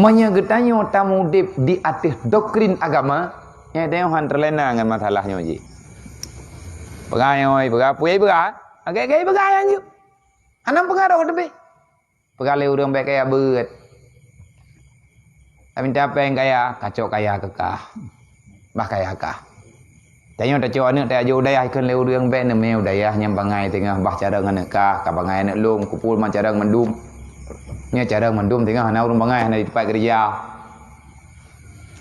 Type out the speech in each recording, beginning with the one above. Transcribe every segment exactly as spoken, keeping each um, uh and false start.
Meunyoe geutanyoe tamudeb di ateueh doktrin agama, nyan tanyoe han teulena ngon masalah nyoe jih. Peugah nyoe, peugah peue, peugah. Agak-agak peugah nyan jih. Hana peungaroh teubeh. Peugah lé ureuëng bék kaya beuet. Taminta péng kaya, kacok kaya keu kah. Bah kaya kah. Tanyoe tacok aneuëk tajak u dayah, ikheun lé ureuëng bék neumé u dayah nyang bangai teungoh bah carông aneuëk kah, ka bangai aneuëk lôn, kupul ma carông mandum. Nyoe carông mandum teungoh hana ureuëng bangai, hana di teumpat keureuja.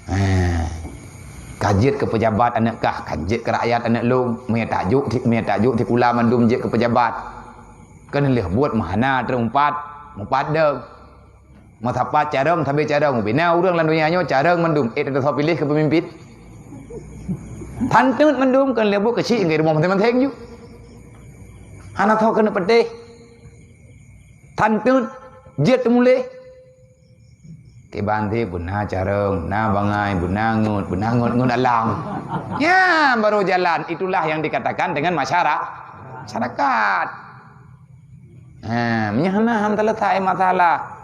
Ha. Ka jeuet keu peujabat aneuëk kah, ka jeuet keu rakyat aneuëk lôn, meunyoe tajak, meunyoe tajak sikula mandum jeuet keu peujabat. Keuneulheueh buet meuhana teureumpad, mupat deuh. Meusapat carông, sabe carông. Bina ureuëng lam donya nyoe carông mandum. Eh, teutosoe piléh keu peumimpin. Tanteut mandum keuneulheueh buet keuchik ngon rumoh maséng-maséng ju. Hana soe keuneuk peudeh. Tanteut, jeuet teumuléh. Kiban ti beuna carông, na bangai, beuna ngeut, beuna ngeut-ngeut alam. Ya, baru jalan. Itulah yang dikatakan dengan masyara-, masyarakat. Ha, meunyoe hana han teuleusai masalah.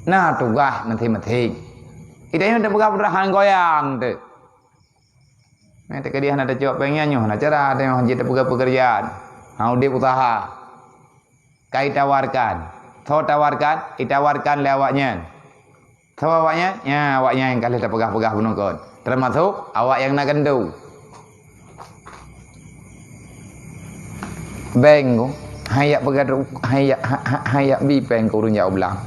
Na tugaih maséng-maséng. Idayah teupeugah peutrahan goyang teuh. Nah, teukeudi hana tacok péng nyan nyoe, hana cara teuh jeuet teupeugah peukeurjaan. Ha, udeb usaha. Ka itawarkan. Soe tawarkan? Itawarkan lé awaknyan. Soe awaknyan? Nya, awaknyan nyang ka lheueh tapeugah-peugah bunoe kon. Teumasok awak nyang na gandong. Bank ku, hai yak peugah, hai yak, ha-, ha-, hai yak bi péng keu ureuëng jak u blang.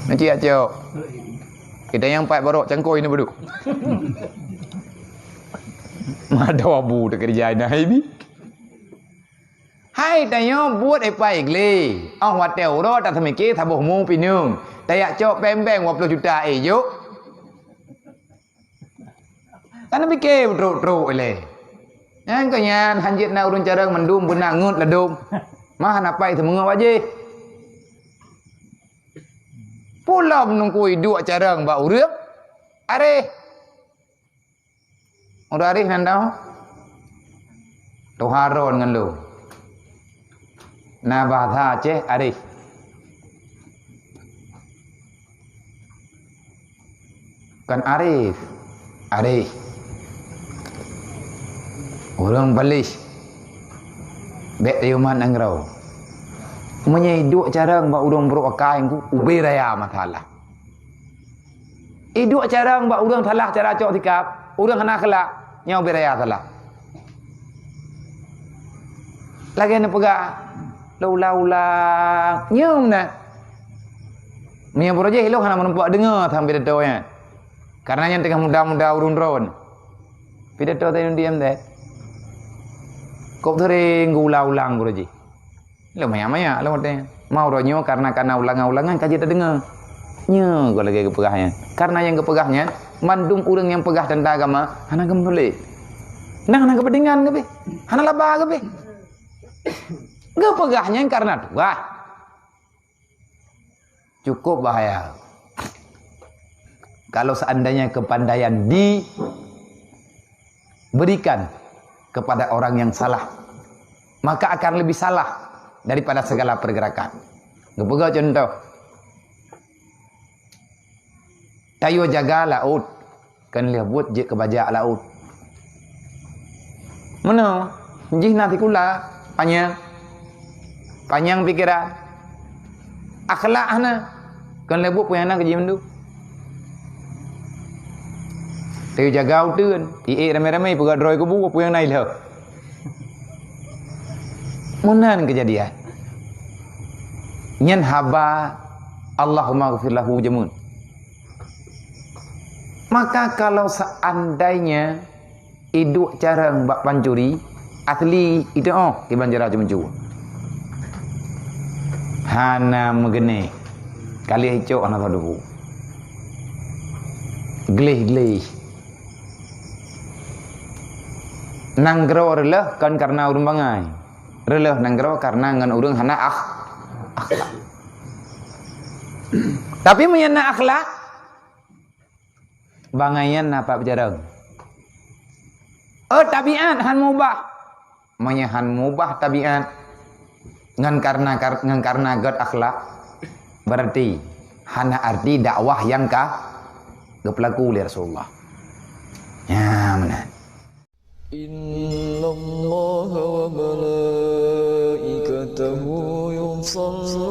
Nanti yak cok. Kita nyang pat barok cangkoi ni beduk. Mada abu teukeurija ina hai bi. Hai tanyoe buet ipai gleh. Oh watée uroe taseumike saboh mu pineung. Tayak cok péng-péng dua puluh juta eh jok. Kan pike trok-trok ilée. Nyang keu nyan hanjeuet na ureuëng carông mandum beuna ngeut ladom. Mah hana pai seumeungeut wajéh. Pulom nungkui duek carông bak ureuëng. Areh. Ureuëng areh nan dong. Tuha ron ngon lôn. Na bahasa Aceh areh. Kan areh. Areh. Ureuëng balis. Bék tayuman nanggroe. Meunyoe iduek carông bak ureuëng brok akai ku, ubé raya masalah. Iduek carông bak ureuëng salah cara cok sikap, ureuëng hana akhlak, nyoe ubé raya salah. Lagée neupeugah, lé ulang-ulang, nyoe meunan. Meunyoe beurojéh ilong hana meurumpok deungoe sampai deungoe nyan. Karena nyan teungoh muda-muda ureuëng droen. Pidato tadi diam deh. Kok sering geuulang-ulang guru jih. Lom maya-maya lom watée. Mau roh nyoe karena, karena ulangan-ulangan ka jeuet tadeungoe. Nyoe geuh lagée geupeugah nyan. Karena nyang geupeugah nyan mandum ureuëng nyang peugah teuntang agama hana geumeutuléh. Nah, hana geupeudeungan geubeh. Hana laba geubeh. Geupeugah nyan karena tugaih. Cukup bahaya. Kalau seandainya kepandaian diberikan kepada orang yang salah, maka akan lebih salah daripada segala pergerakan. Geupeugah contoh, tayue jaga laôt. Kan lheueh buet jeuet keu bajak laôt. Meunoe, jih na sikula, panyang. Panyang pikeran. Akhlak hana. Kan lheueh buet peue nyang na keu jih mandum. Teujaga uteuen, ié ramé-ramé peugah droe kubu peue nyang na ilheueh. Meunan keujadian. Nyan haba Allahumma ghfir lahu jameun. Maka kalau seandainya iduek carông bak pancuri, asli itu oh kiban cara ceumeucue. Hana meugeunéh. Kali icok hana sadeue. Gleh-gleh. Nanggroe reuloh kon karena ureuëng bangai. Reuloh nanggroe karena ngon ureuëng hana akh-, akhlak. Tapi meunyoe na akhlak, bangai nyan na pat beujarang. Oh, tabiat han mubah. Meunyoe han mubah tabiat, ngon karena kar-, ngon karena gét akhlak, Berarti hana arti dakwah nyang ka geupeulaku lé Rasulullah. Nyan meunan. إن الله وملائكته يصلون